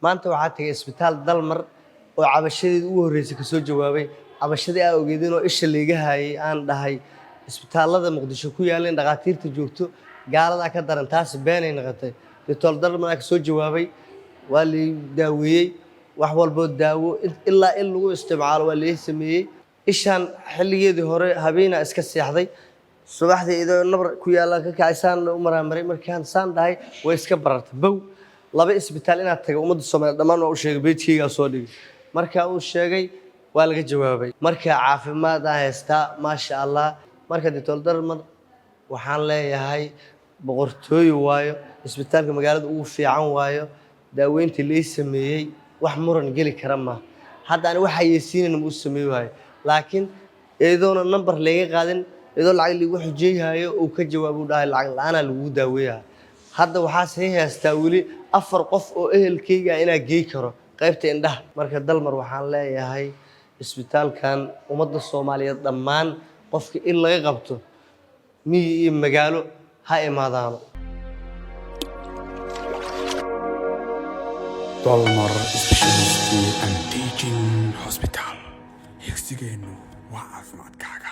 Maanta waxaa tagay isbitaal Dalmar oo cabashadeeda ugu horreysay kasoo jawaabay. Cabashadii aa ogeedin oo isha layga hayay, aan dhahay isbitaallada Muqdisho ku yaaleen dhakhaatiirta joogto gaaladaa ka daran, taasi beenay noqotay. Doctor Dalmar aa kasoo jawaabay, waa lay daaweeyey, wax walboo daawo ilaa in lagu isticmaalo waa lai sameeyey. Ishaan xilligeedii hore habeenaa iska seexday, subaxdii idoo nabar ku yaalla ka kacay, saan u maraamaray. Markaan saan dhahay way iska barartay bow. Laba isbitaal inaad taga ummadda Soomaaliya dhammaan waa u sheegay, page-kaygaa soo dhigay. Marka uu sheegay waa laga jawaabay. Marka caafimaad aa haystaa, maasha Allah. Marka Doctor Dalmar waxaan leeyahay boqortooyo waayo, isbitaalka magaalada ugu fiican waayo. Daaweyntii lay sameeyey wax muran geli kara ma hadda ani wax hayeysiinayna ma u sameey waayo, laakiin iyadoona number layga qaadin, iyadoo lacag liigu xujeeyhayo, uu ka jawaabo, u dhahay lacag la-aanaa lagugu daaweeyaha. Hadda waxaa sii haystaa weli afar qof oo ehelkayga ah inaa gey karo qaybta indhaha. Marka Dalmar waxaan leeyahay isbitaalkan ummadda Soomaaliyeed dhammaan qofka in laga qabto miyi iyo magaalo ha imaadaano. Dalmar Specialist and Teaching Hospital. Higsigeennu waa caafimaadkaaga.